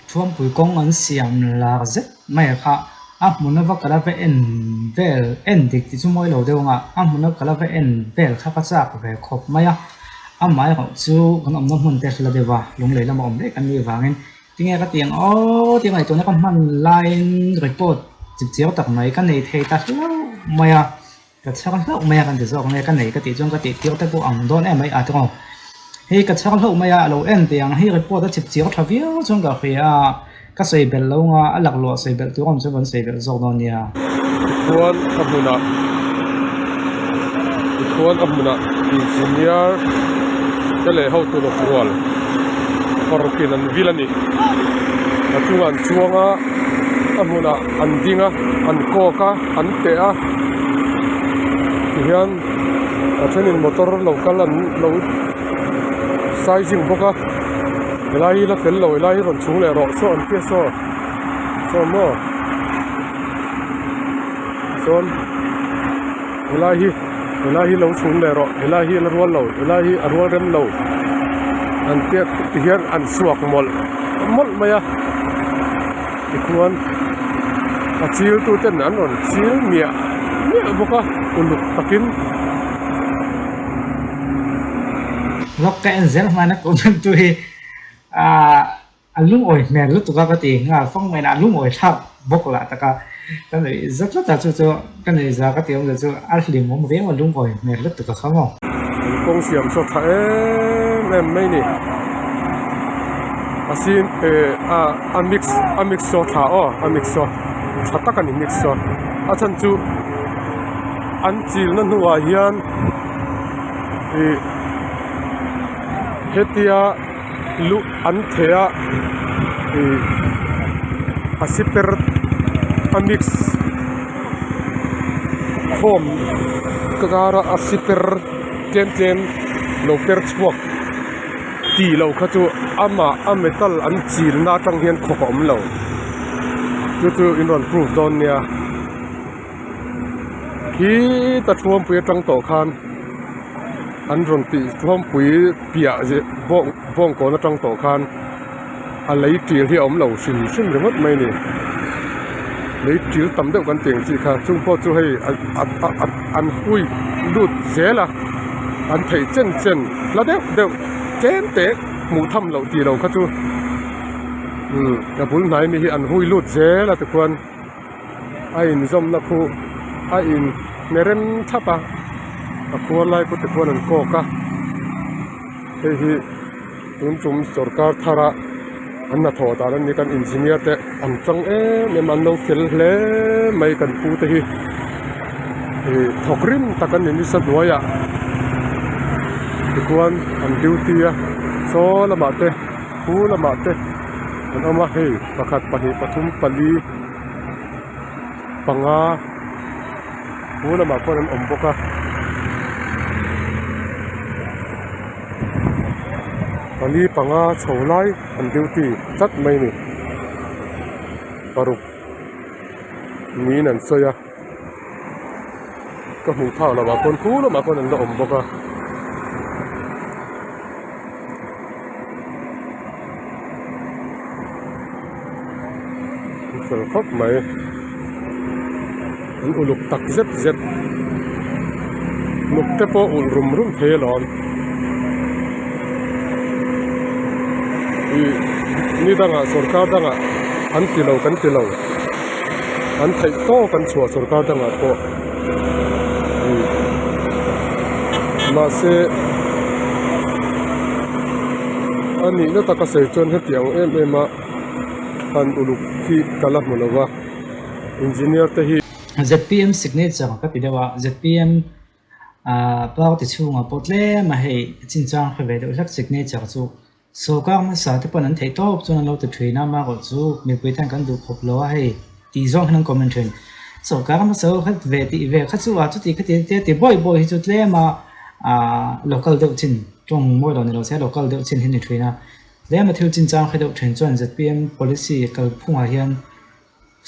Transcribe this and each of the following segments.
Thuampui kawng an siam lar zet mai a kha a hmuna va kal a va en vel en dik tih chu mawi lo deuh ang a, a hmuna kal a va en vel kha ka chak ve khawp mai a, amaherawh chu kan awmna hmun te hla deuh a lunglei lama awm reng an nih vangin tinge ka ti ang aw tih ngaihtuahna ka hman laiin report chip chiau tak mai ka nei thei ta hlauh mai a. Ka chhar hlauh mai a kan ti zawk nge ka nei ka tih chuan ka tih tir te pawh ang dawn em mai a ti ngawt. Hei ka chhar hlauh mai a a lo en teh ang hei report a chip chiang tha viau chuan ka hria a ka sawi belh lo nga a laklawh sawi belh tur awm chuan kan sawi belh zawk dawn nia. Tichuan a hmunah tichuan a hmunah engineer te leh hotu lawk rual paruk in an vil a ni. A chungah an chuang a a hmunah an ding a an kawk a. An teh a tihian a thenin motor lo kal an lo sizing bawk a helai hi la fel lo helai hi rawn chhung leh rawh saw an tia saw saw maw chuan helai hi helai hi lo chhung leh rawh helai hi la rual lo helai hi a rual rem lo an tia tihian an suak mawlh mawlh mai a. Tichuan a chil tu ten an rawn chil miah miah bawk a uluk takin. Vlog ka en zel hmain a comment tu hi ahh a lungawi hmel lutuk a ka ti nghal fang mai a a lungawi thlak bawk lah tak a ka nuih za tlat a chu chu ka nuih za ka tih awm zia chu a hlimawm viau a lungawi hmel lutuk a kha maw. An kawng siam saw tha em em mai ni a sin eh a. A mix a mix saw tha aw a mix saw tha tak a ni mix saw a chhan chu an chilna hnuah hian ih hetia luh an theh a ih a siper a mix khawm kara a siper tlem tlem lo per chhuak. Tih loh kha chu amah a metal an chilna atang hian khawp a awm lo chu chu in rawn proof dawn nia khita thuampui atang tawh khan an rawn tih thuampui piah zeh bawng bawngkawn atang tawh khan a lei til hi a awm lo hrim hrim ringawt mai a ni lei til tam deuh kan tih ang chi kha chung pawh chu hei an hui lut zel a an theih chen chen hla deuh deuh tlem teh hmuh tham loh tih loh kha chu umm a bul hnai mi hi an hui lut zel a tikhuan a inzawmna khu a in hne rem thlap a a khuar lai pawh tikhuan an kawk a hei hi. Tun tum sorkar thara an hnathawh dan a ni kan engineer te an tang em em a an lo fel hle mai kan pu te hi ih thawk rim tak an ni nisa hnuaiah tichuan an duty a saw lamah te khu lamah te an awm a hei pakhat pahnih pathum pali panga khu lamah pawh an awm bawk a. Pali panga chho lai an duty tlat mai a ni paruk niin an sawi a ka hmuh phak loh ah pawn khu lamah pawn an la awm bawk a. An fel khawp mai an uluk tak zet zet nuk te pawh ulh rum rum thei alawm ih ni dangah sorkar dangah an ti lo kan ti lo an theih tawk an chhuah sorkar dangah pawh ih mahse a nihna taka sawi chuan hetiang em em a. Han uluk hi ka la hmu lo va, engineer te hi. Zpm signature ka ti deuh a, zpm party chhungah pawh tlem a hei chinchang hre ve deuh hlek signature chu sawrkar hmasa te pawn an theih tawp chuan an lo ti thin a, amaherawh chu mipui ten kan duh khawp lo a hei tih zawng hian an comment thin. Sawrkar hmasa ho kha ve tih ve kha chu a chuti khati te ti bawi bawi hi chu tlem a local deuh chin tawng mawi lo ni lo se local deuh chin hi a ni thin a. Tlema thil chinchang hre deuh thin chuan zpm policy kalphungah hian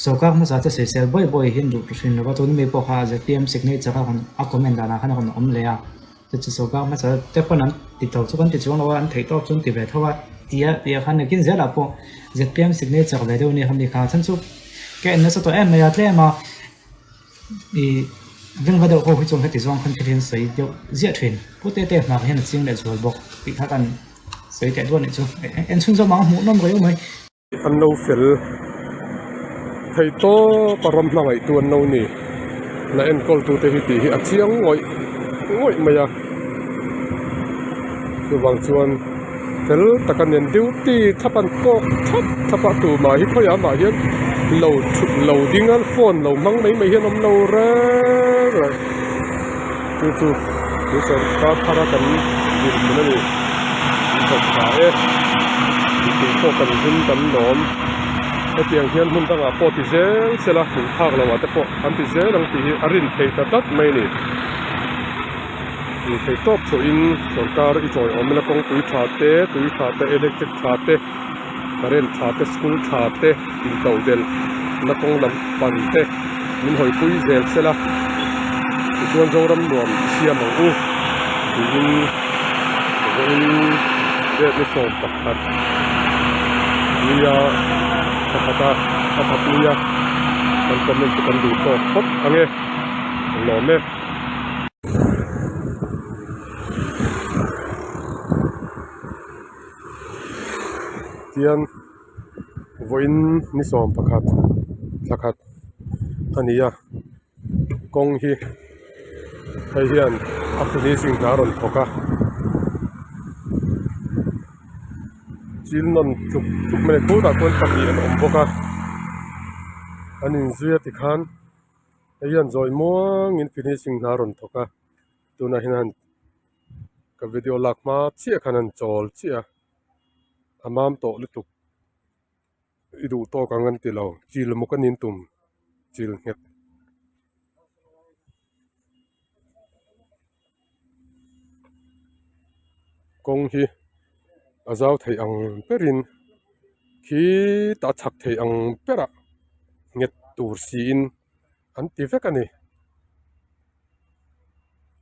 sorkar hmasa te sawisel bawi bawi hian duh thin lo va, tun mi pawh kha zpm signature a rawn a comment danah khan a rawn awm leh a. Chu chu sawrkar hmasa te pawn an ti tho chu kan ti chuang lo a, an theih tawk chu an ti ve tho a tia tih khan nakin zelah pawh zpm signature ve deuh a nia khami kha chhan chu ka en nasa tawh em mai a tlem a ih veng va deuh ho hi chuan heti zawng khan thil hi an sawi deuh ziah thin pu te te hmar hian a ching leh zual bawk tih kha kan sawi teh duah a nih chu en chhun zawm ang hmuh nawm riau mai. An lo fel thei tawp a ram hmangaihtu an lo ni la enkawl tute hi tih hi a chiang ngawih ngawih mai a chuvang chuan fel taka nen duty thap an kawk thap thap a tumah hi khawiah mah hian lo thut lo ding a phone lo hmang mai mai hian awm lo reng reng chu chu chu sawrkar thar a kan dinhmun a ni an thawk tha e mipui pawh kan hlim kan lawm hetiang hian hmun dangah pawh ti zel sela hmun phak loh ah te pawh an ti zel ang tih hi a rin theih ta tlat mai a ni. Thei tawp chhuahin sawrkar i chawi awm ila kawngpui tha te tui tha te electric tha te current tha te school tha te intoh del na kawng lam pan te min hawipui zel sela tichuan Zoram nuam i siam ang u tiin vawiin date ni 11 nia pakhata pakhat nia kan comment chu kan duh tawk phawt ang e lawm e. Tian vawiin ni 11 thla khat a ni a kawng hi hei hian a finishing hna a rawn thawk a chil nawn tluk tluk mai khutah khuan pahnih an awm bawk a an inzui a tikhan. Hei hian zawi muangin finishing hna a rawn thawk a tunah hian han ka video lak hma chiah khan han chawl chiah a a mam tawh lutuk i duh tawk ang an ti lo chil muk a nin tum chil nghet. Kawng hi a zau theih ang berin khitah chhak theih ang berah nghet tur siin an ti vek a ni.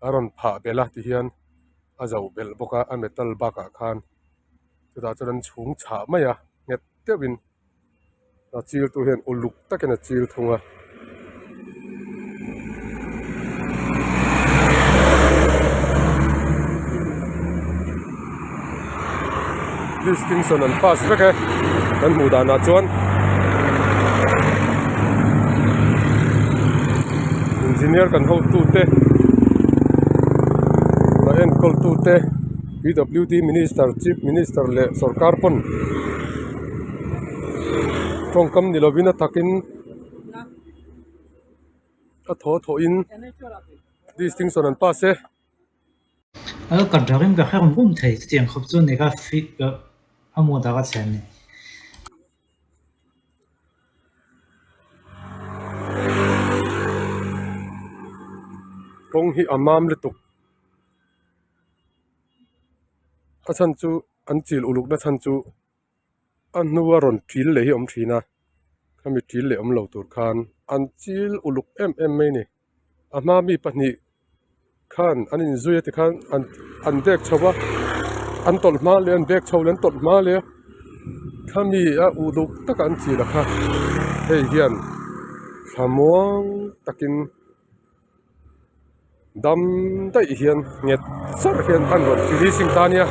A rawn phah belh a tihian a zoh belh bawk a a metal bakah khan chutah chuan an chhung chhah mai a nghet deuhin. A chil tu hian uluk takin a chil thung a. Distinction an pass vek e kan hmuh danah chuan engineer kan hotute la enkawl tute P_W_D minister chief minister leh sorkar pawn. Tawngkam ni lovin a takin a thaw thawhin distinction an pass e. A ka darin ka hre rum rum thei chutiang khawp chu ni ka fit ka a mood ah ka chhen ni. Kawng hi a mam lutuk. A chhan chu an chil uluk na chhan chu a hnua rawn ṭil leh hi a awm ṭhin a khami ṭil leh awm lo tur khan an chil uluk em em mai a ni a hma mi pahnih khan an inzui a tikhan an an bek chho a an tawlh hma leh an bek chho leh an tawlh hma leh a khami a uluk taka an chil a kha hei hian thlamuang takin. Dam daih hian nghet char hian an rawn finishing ta nia.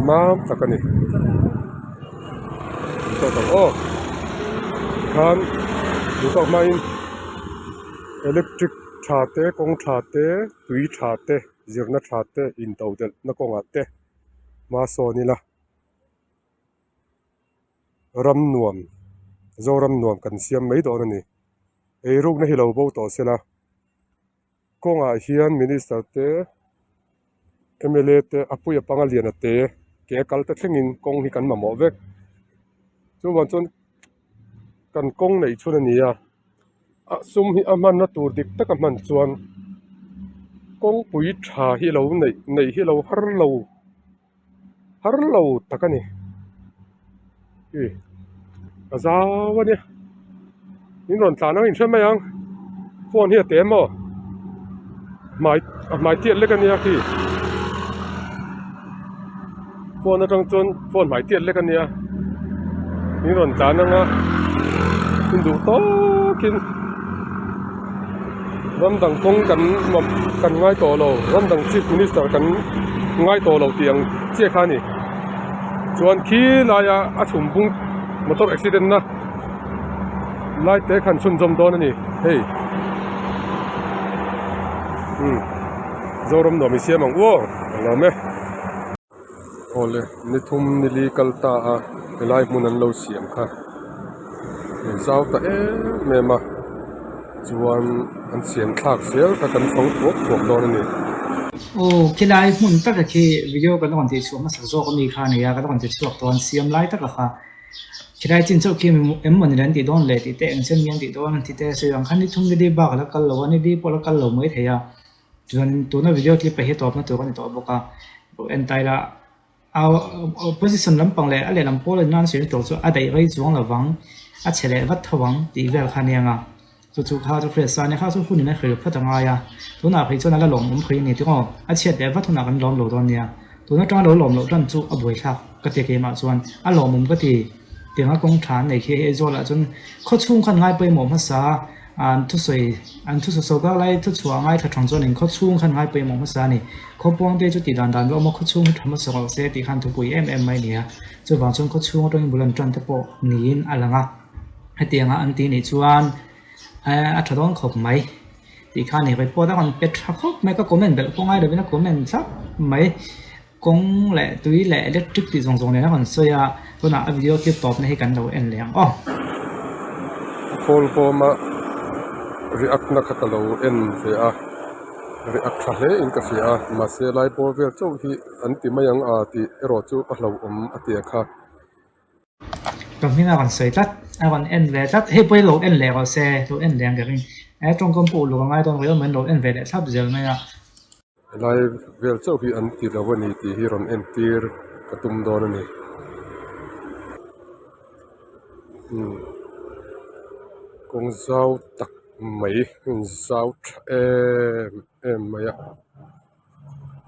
Mam tak a ni. Tawk ang aw. Tikhan duh tawk hmain electric tha te kawng tha te tui tha te zirna tha te intodelhna kawngah te. Hma sawn ila ram nuam Zoram nuam kan siam mai dawn a ni eirukna hi lo bo tawh sela kawngah hian minister te mla te a puia panga lian a te ke kal te thlengin kawng hi kan mamawh vek chuvang chuan kan kawng neih chhun a ni a. A sum hi a hmanna tur dik taka hman chuan kawngpui tha hi lo neih neih hi lo har lo har lo tak a ni. A zau a nia in rawn tlan ang in hre mai ang phone hi a te maw hmai a hmai tiat lek a nia khi phone atang chuan phone hmai tiat lek a nia in rawn tlan ang a in duh tawkin ram dang kawng kan kan ngai tawh lo ram dang chief minister kan ngai tawh lo tih ang chiah kha a ni. Chuan khi laia a chhum bung motor accident na lai te khan chhunzawm dawn a ni hei umm Zoram nuam i siam ang u aw a lawm e. Awle ni thum ni li kal ta a helai hmun an lo siam kha zau ta em em a. Chuan an siam thlak zel kha kan fang thuak thuak dawn a ni. Aw khilai hmun taka khi video kan rawn tih chhuah hmasak zawk ami kha a ni a, kan rawn ti chhuak tawh an siam lai taka kha khilai chin chauh khi em maw ni le an tih dawn le tih te eng chen nge an tih dawn tih te sawi ang khan ni thum ni li bak a la kal lo a, ni li pawh a la kal lo mai thei a, chuan tuna video clip ah hi tawpna tur a ni tawh bawk a, entaila. A opposition lampang leh a lehlam pawl in an sawi tur chu a daih rei chuang lo vang, a chhe leh vat tho ang tih vel kha ania nga. Chu chu kha chu hriat sa a nia, kha chu hunin a hrilh phawt a ngai a, tunah phei chuan a la lawmawm phei a ni tiraw, a chhiat leh vat hunah kan lawm lo dawn nia. Tun atanga lo lawm loh tan chu a buaithlak ka ti keimah chuan a lawmawm ka ti. Tianga kawng tha an nei khi hei Aizawl ah chuan khawchhung khan ngai pawimawh hmasa a, an thusawi an thusawi sawrkar lai thuchhuah ngaithla thang chuan in khawchhung khan ngai pawimawh hmasa a ni. Khawpuang te chu tih dan dan rawh a khawchhung hi tha hmasa rawh se tih khan thupui em em mai a ni a, chuvang chuan khawchhung atangin bul an tan te pawh niin a lang a, hetianga an tih nih chuan a tha dawn khawp mai tih kha a ni. Report a rawn pe tha khawp mai ka comment belh pawh ngai lovin a comment thlap mai. Kawng leh tui leh electric tih zawng zawng nen a rawn sawi a, tunah a video clip tawpna hi kan lo en leh ang aw. Khawl bawma react na kha ka lo en ve a, react tha hle in ka hria a, mahse lai bawr vel chauh hi an ti mai ang a tih erawh chu a hlauhawm a tia kha. Ka hming a rawn sawi tlat, a rawn en ve tlat, hei pawh hi lo en leh rawh se, lo en leh ang ka ring, he tawngkam pawh uluk a ngai dawn riau mai, an lo en ve leh thlap zel mai a. Helai vel chauh hi an ti lo a ni tih hi rawn entir ka tum dawn a ni. Umm kawng zau tak mai zau tha em em mai a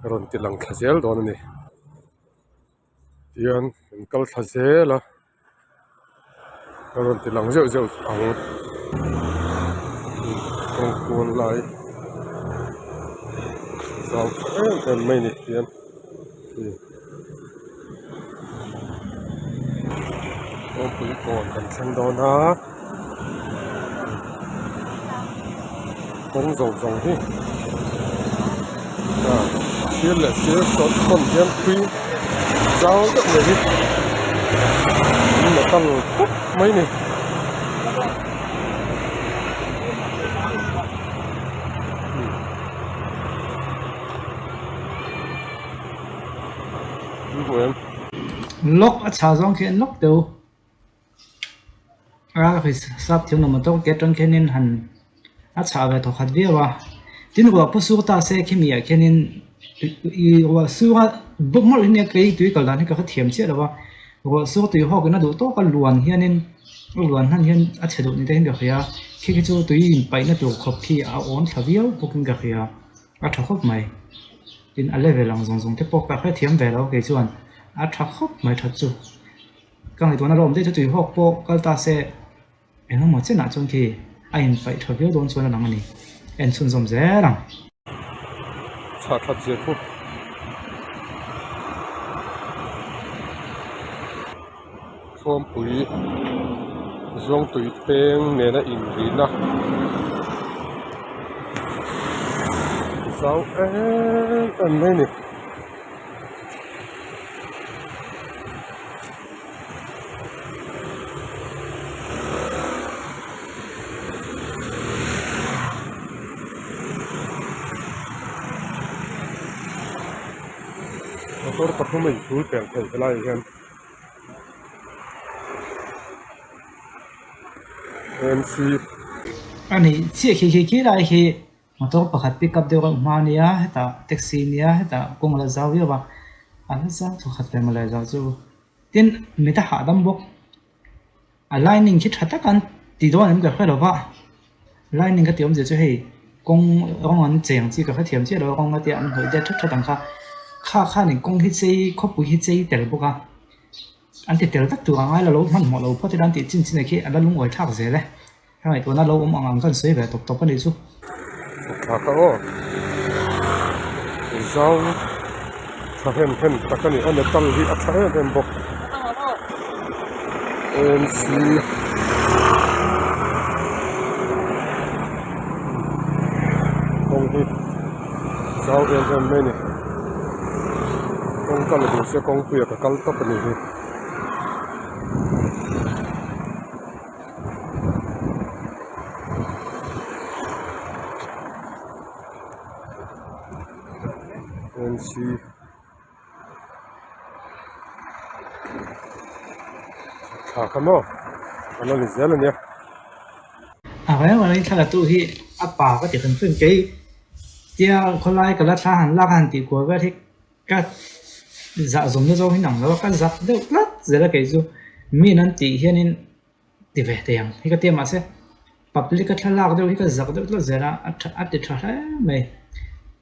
rawn ti lang thla zel dawn a ni. Tihian an kal thla zel a a rawn ti lang zeuh zeuh ang kawng kual lai zau tha em em mai a ni tihian kawngpui kawn kan thleng dawn a kawng zawng zawng hi a sir leh sir sawn tawn hian thui zau deuh mai hi an la kal khawp mai a ni. Lock a chhah zawng khi an lock deuh. A hei sap thiam lo motor ke atang khianin han a chhah ve thaw khat viau a tin ruah pawh sur ta se khimi ah khianin ih ruah sur a bawk mawlh hi nia kei tui kal dan hi ka hrethiam chiah lo va ruah sur tui hawk in a duh tawk a luan hianin a luan hnan hian a chhe duh ni te hian ka hria khi khi chu tui in paih na tur khawp khi a awn thla viau bawk in ka hria a tha khawp mai tin a level ang zawng zawng te pawh ka hrethiam ve lo kei chuan a tha khawp mai that chu. Ka ngaihtuahna rawm daih chu tui hawk pawh kal ta se eng emaw chenah chuan khi a inpaih tha viau dawn chuan a lang a ni. En chhunzawm zel ang. Chhah that zia thu. Thuampui Zuangtui peng nena inrihna zau em em mai a ni. Motor pathum a inchul pel thei helaiah hian MC. A nih chiah khi khi khi lai hi. Motor pakhat pick up deuh reuh hma ania hetah taxi ania hetah kawng a la zau viau a a la zau thawkhat ve mawle zau chu tin mit a hahdam bawk. A lining khi tha tak an ti dawn em ka hre lo va, lining ka tih awmzia chu hei kawng rawng an cheng chi ka hrethiam chiah lo a rawng a tia an hnawih deuh that that ang kha, kha khanin kawng hi chei khawpui hi chei tel bawk a, an ti tel vek tur a ngai lo lo hmanhmawh lo phawt ila an tih chin chin ah khi a la lungawi thlak zel e. Ka ngaihtuahna lo awm ang ang khan sawi ve tawp tawp a nih chu. Thla ka aw. Zau tha hem hem tak a ni. A metal hi a tha em em bawk. AMC kawng hi zau em em mai a ni. Kawng kal a duh se kawngpuia ka kal tawp a nih hi. NC thla kha maw a la ni zel a nia. A reng rengin thla la tu hi a pa ka ti hrim hrim kei tia khawlai ka la thla han lak a han tih kual vel hi Ka zah zawmna zawng hi nang lo a, ka zak deuh tlat zel a kei chu min an tih hianin ti ve thei ang hi ka ti a mahse public a thlalak deuh hi ka zak deuh tlat zel a, a tha a ti tha hle mai.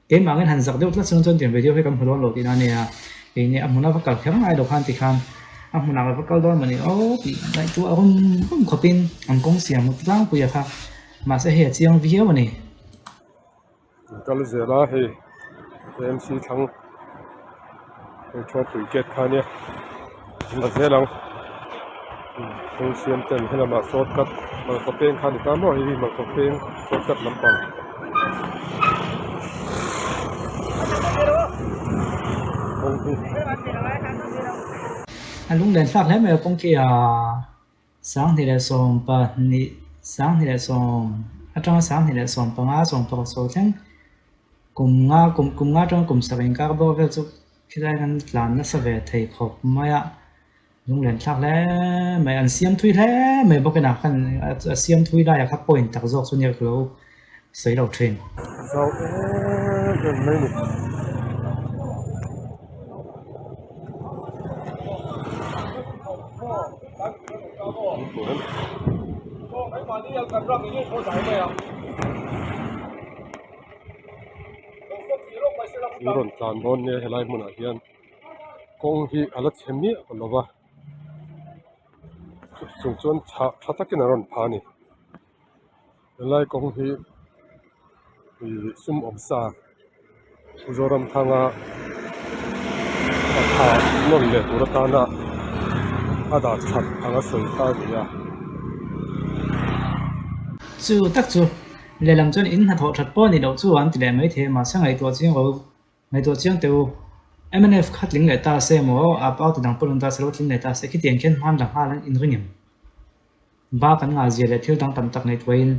Keimah angin han zak deuh tlat chuan chuan tiang video hi kan hmu dawn lo tihna a nia, keini a hmuna va kal kher ngai lo khan tikhan a hmunah ka va kal dawn mawni aw tih ngaihtuah rum rum khawpin an kawng siam tlangpui a kha mahse hei a chiang viau a ni. An kal zel a hei AMC thlang hei Thuampui gate kha ania an la zel ang kawng siam ten helamah shortcut Malkaw peng kha a ni ta maw hei hi Malkaw peng shortcut lampang. Kawng hi. A lunglen thlak hle mai a kawng khi ah. 2020, 2010 atanga 2015, 16 chho thleng kum nga kum kum nga atanga kum sarih inkar bawr vel chu khilai kan tlan nasa ve thei khawp mai a, lunglen thlak hle mai an siam thui hle mai bawk in ah khan a siam thui laiah kha point tak zawk chu nia ka lo sawi lo thin. Zau em em mai ni. Thil rawn tlan dawn nia helai hmunah hian kawng hi a la chhe miah lo va chung chuan chhah tha takin a rawn pha a ni. Helai kawng hi ih sum awm sa Zoramthanga a tha nawn leh tur atana a dah that anga sawi ta a ni a. Chu tak chu lehlam chuan in hnathawh that pawh a ni loh chu an ti leh maithei a mahse ngaihtuah chiang ro ngaihtuah chiang teh u mnf kha tling leh ta se maw a party dang pawh rawn ta se lo tling leh ta se khitiang khian hman la nghal an inring em? Ba kan ngah zia leh thil dang tam tak ngaihtuahin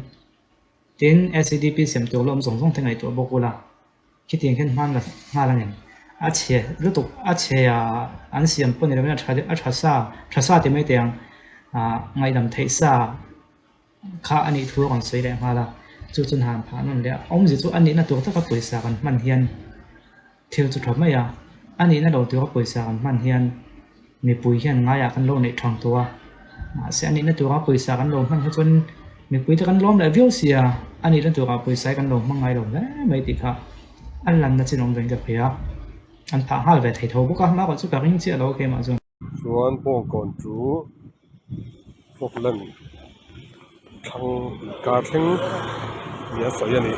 tin SEDP siam tur la awm zawng zawng te ngaihtuah bawk ula khitiang khian hman la nghal a ni. A chhe lutuk a chhe a an siam pawh ni lovin a tha a tha sa tha sa ti mai teh ang ah ngaihdam theih sa kha a nih thu a rawn sawi leh nghal a chu chu hna an phah nawn leh a awmzia chu a nihna tur taka pawisa kan hman hian Thil chu tha mai a, a nihna lo tura pawisa kan hman hian mipui hian ngaiah kan lo neih thang tawh a, mahse a nihna tura pawisa kan lo hman kha chuan mipui te kan lawm leh viau sia, a nihna tura pawisa hi kan lo hmang ngai lo hle mai tih kha a lanna chin awm vein ka hria, an phah nghal ve thei tho bawk a, hma chu ka ring chiah lo a keimah chuan. Chuan bawngkawn chu Falkland thlang inkar thleng nia sawi a ni.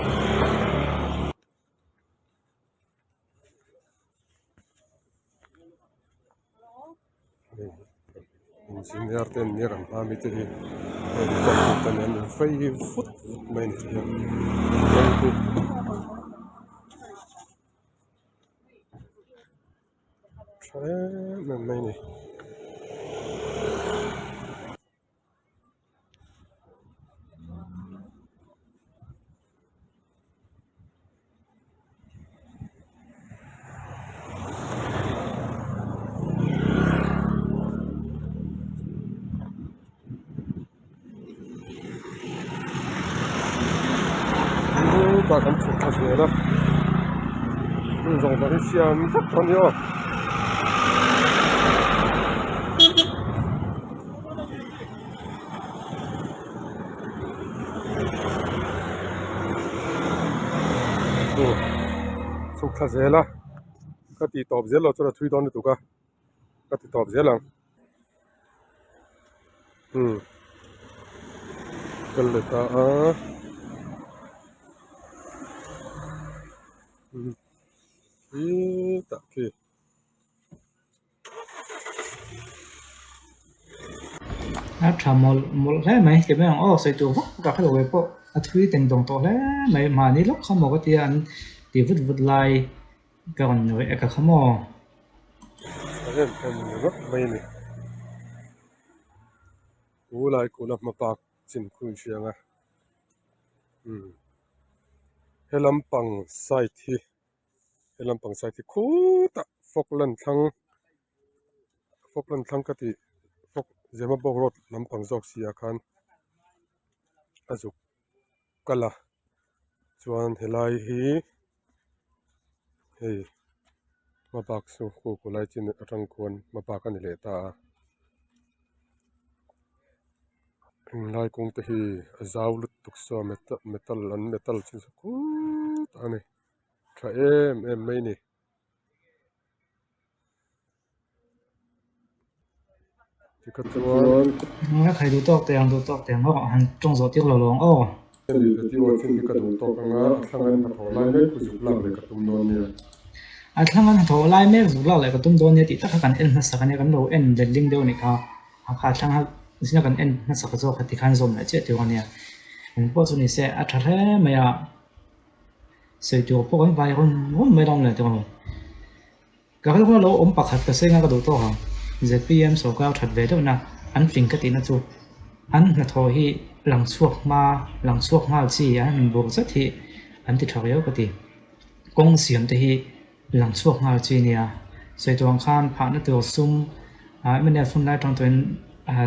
Engineer te an nia kan hma mi te hi helicopter te nen an vei vut vut mai a ni hian kawng hi. Tha em em mai a ni. Tah kan chhuk thla zel a hmun zawng zawng hi siam vek tawh a ni aw. Chhuk thla zel a, ka tih tawp zel lo chuan a thui dawn lutuk a, ka ti tawp zel ang. Umm kal leh ta a umm khitah khi. A tha mawlh mawlh hle mai ti mai ang aw sawi tur vak vak a hrelo ve pawh a thui teng dawng tawh hle mai mahni lawk kha maw ka tia an ti vut vut lai ka rawn reh ka kha maw. Tha em em ringawt mai a ni. U lai kuna hma pak chin khu in hria ang a umm he lampang side hi. He lampang side hi khutah Falkland thlang Falkland thlang ka tih Falk Zemabawk road lampang zawk si ah khan a zuk kal a chuan helai hi hei hmabak chu khu khulai chin atang khuan hmabak a ni leh ta a englai kawng te hi a zau lutuk saw metal an metal chu khutah a ni. Tha em em mai ni. Tikha chuan. Ka khai duh tawk teh ang duh tawk teh ang rawh han tawng zawh tir lo lo ang aw. Hemi video chin hi ka duh tawk anga a thlang an hnathawh lai mek chu zuk lak leh ka tum dawn nia. A thlang an hnathawh lai mek zuk lak leh ka tum dawn nia tih tak kha kan en hmasak ania kan lo en letling deuh a nih kha. A kha thlang a zina kan en hmasak zawk kha tikhan zawm leh chiah tur ania. Engpawh chu ni se a tha hle mai a. Sawi tur pawh kan vai rawn rawn mai dawn lo tih ang. Ka rilru a lo awm pakhat ka sawi nga ka duh tawk ang. ZPM sawrkar that ve deuhna an fing ka tihna chu an hnathawh hi lang chhuak hma lang chhuak nghal chi an han bur zet hi an ti tha riau ka ti. Kawng siam te hi lang chhuak nghal chi nia. Sawi tur ang khan phahna tur sum mnf hun lai atang tawhin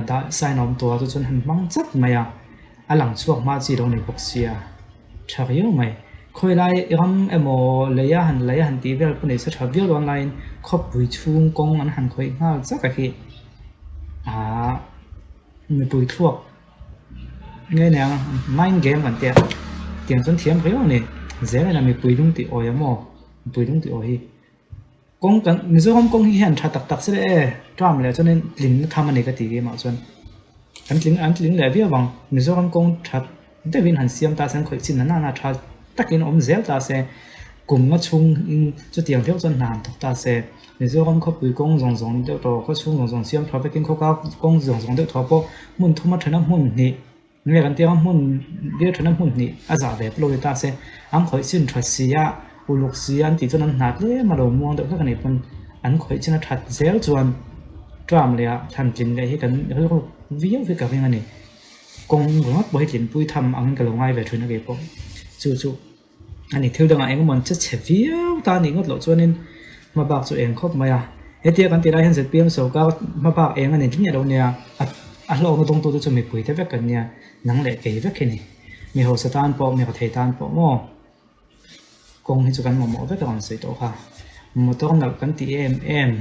dah sign a awm tawh a chu chuan han hmang chat mai a, a lang chhuak hma chi lo ni bawk sia tha riau mai. Khawi lai ram emaw lei a han lei a han tih vel pawh nei se tha viau dawn laiin khawpui chhung kawng an han khawih nghal zat a khi ahh mipui thluak nge nia mind game kan tia tiang chuan thiam riau a ni. Zel ena mipui lung tih awi ang maw mipui lung tih awi hi. Kawng kan Mizoram kawng hi hian tha tak tak se e term leh chuanin tling na tham a ni ka ti keimah chuan an tling an tling leh viau ang Mizoram kawng tha deuhin han siam ta se an khawih chin na nana tha takin awm zel ta se kum nga chhung in chutiang viau chuan hna han thawk ta se Mizoram khawpui kawng zawng zawng deuh tawh khawchhung zawng zawng siam tha vekin khawkar kawng zawng zawng deuh thaw pawh hmun thuma thana hmun hnih Nge kan tia hmun bial thana hmun hnih a zah ve pawh lo ni ta se, an khawih chin tha si a, uluk si a an tih chuan an hna tlem a lo muang deuh hlek a nih pawn an khawih chin a that zel chuan term leh ah thlan tlin leh hi kan rilru viau hi ka ring a ni. Kawng ringawt pawh hi tlinpui tham angin ka lo ngai ve thin a kei pawh chu chu. A ni, thil dangah eng emaw an che chhe viau ta a nih ngawt loh chuanin hmabak chu eng khawp mai a. Hetia kan tih lai hian zpm sawrkar hmabak eng a ni tling lo nia, a hlawkna dawngtute chu mipui te vek kan nia, nang leh kei vek hi ni. Mi hausa tan pawh, mi rethei tan pawh maw kawng hi chu kan mamawh vek a rawn sawi tawh kha. Motor nalh kan tih em em,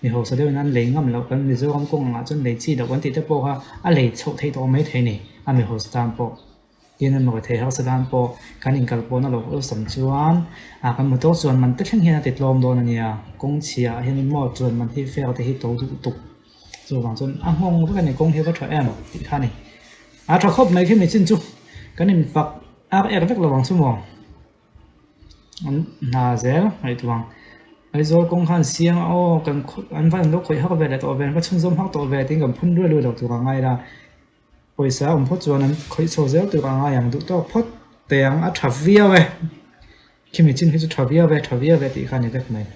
mi hausa deuhin an lei ngam loh kan Mizoram kawng angah chuan lei chi loh kan tih te pawh kha a lei chhoh theih tawh mai thei a ni, a mi hausa tan pawh. Tin a mawi thei hausa dan pawh kan inkal pawhna lo awlsam chuan ah kan motor chuan man te thleng hian a ti tlawm dawn a nia kawng chhia ah hianin maw chuan man hi fare te hi to duh tuk chuvang chuan a nghawng vek a ni kawng hi a va tha em tih kha a ni a tha khawp mai khi michin chu kan infak ar ek vek lo ang chu maw an hna zel ngaihtuah ang Aizawl kawng khan siam a aw kan an va an lo khawih hak ve leh tawh ve an va chhunzawm hak tawh ve tiin kan phun luai luai lo tur a ngai la. Pawisa awm phawt chuan an khawih chho zel tur a ngai ang duh tawk phawt teh ang a tha viau e khimi chin hi chu tha viau e tha viau e tih kha a ni vek mai.